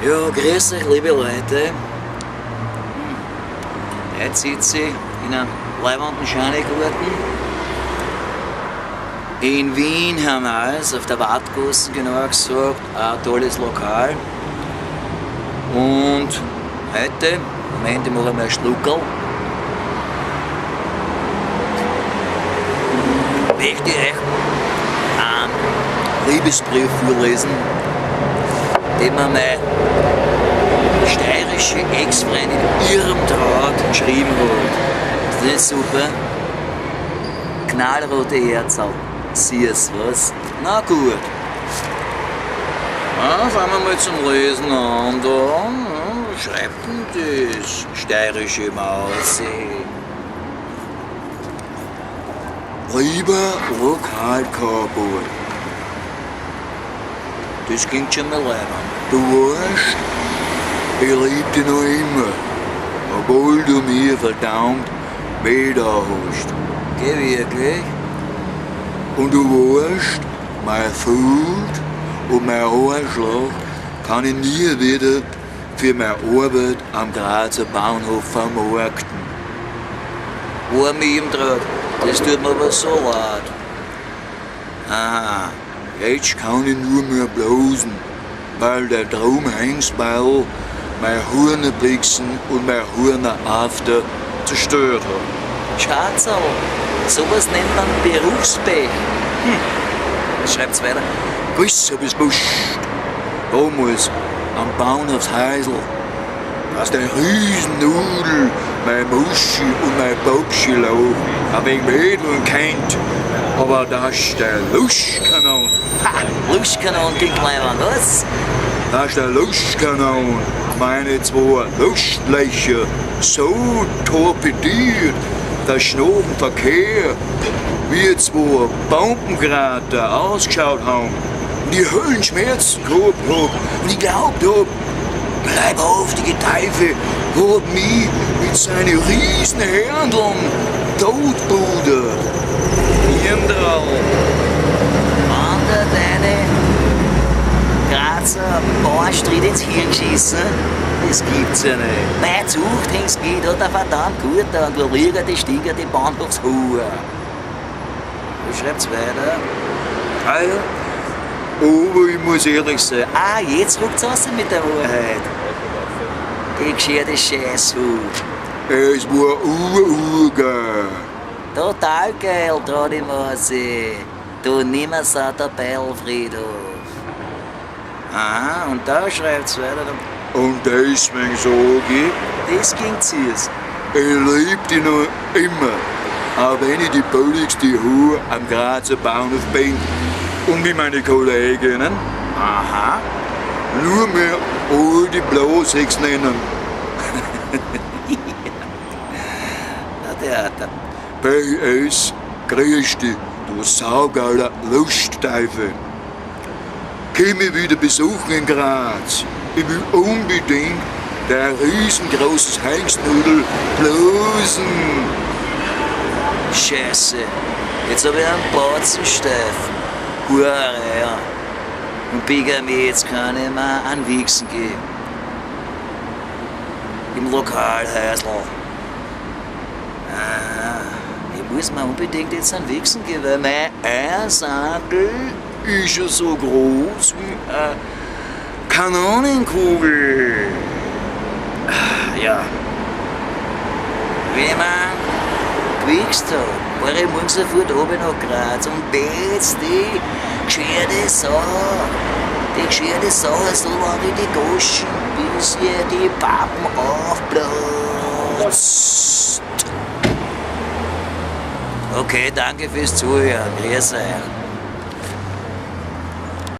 Ja, grüß euch, liebe Leute. Heute sitze ich in einem leibenden Schanigarten. In Wien haben wir alles, auf der Wartgasse genauer gesagt, ein tolles Lokal. Und heute, Moment, ich mache einmal einen Schluckerl. Möchte ich euch einen Liebesbrief vorlesen, den mir meine steirische Ex-Freundin Irmtraut geschrieben hat. Ist das nicht super? Knallrote Herzl. Süß, was? Na gut. Na, fangen wir mal zum Lesen an. Da. Was schreibt denn das? Steirische Mausi. Lieber Lokalcowboy. Das klingt schon mal leibend. Du weißt, ich lieb dich noch immer, obwohl du mir verdammt weh da hast. Geh wirklich? Und du weißt, mein Food und mein Arschloch kann ich nie wieder für meine Arbeit am Grazer Bahnhof vermarkten. War mir im Trag, das tut mir aber so leid. Aha, jetzt kann ich nur mehr blosen, weil der Traumhängsbeil mein Hurnerblixen und mein Hurner-After zerstört hat. Schatzerl, sowas nennt man Berufspech. Schreibt's weiter. Gewiss hab ich's gewusst. Damals am Bahnhofshäusl, dass der Riesennudel mein Muschi und mein Bobschi lag, ein wenig Mädeln kennt, aber das ist der Lustkanon. Ha, Lustkanon klingt leibend, was? Das ist der Lustkanon, meine zwei Lustlöcher, so torpediert, dass nach dem Verkehr wie zwei Bombenkrater ausgeschaut haben und die Höllenschmerzen gehabt hab und ich glaubt hab, der leibhaftige Teufel hat mich mit seinen riesen Händeln totbudert. Hirndrall. Wenn dir deine Grazer Bauernstritt ins Hirn geschissen, das gibt's ja nicht. Meine Zucht hängst mich hat er verdammt gut da und wo liegt die Stinger die Bahnhofshure. Du schreibt's weiter. Ah ja. Aber ich muss ehrlich sein, ah, jetzt ruckt's raus mit der Wahrheit. Die gescherte Scheißhut. Es war urgeil. Total geil, trau dich Mausi. Du nimmst auch der Beilfriedhof. Aha, und da schreibt's weiter. Und deswegen sag ich, das klingt süß. Ich lieb dich noch immer, auch wenn ich die billigste Hure am Grazer Bahnhof bin. Und wie meine Kolleginnen, aha, nur mehr alte Blasex nennen. Na Theater. PS, grüß dich, du saugeiler Lustteufel. Komm mich wieder besuchen in Graz. Ich will unbedingt der riesengroßes Hengstnudel blosen. Scheiße, jetzt hab ich einen Batzensteifen. Hure, ja. Und Bigamy, jetzt kann ich mir einen Wichsen geben. Im Lokalhäusl. Ah, ich muss mir unbedingt jetzt einen Wichsen geben, weil mein Eiersackel ist ja so groß wie eine Kanonenkugel. Ja. Wenn man gewichst hat, war ich morgen sofort oben nach Graz und jetzt die gescherte Sau, die gescherte Sau so lange in die Goschen, bis ihr die Pappen aufplatzt. Okay, danke fürs Zuhören. Grüß euch.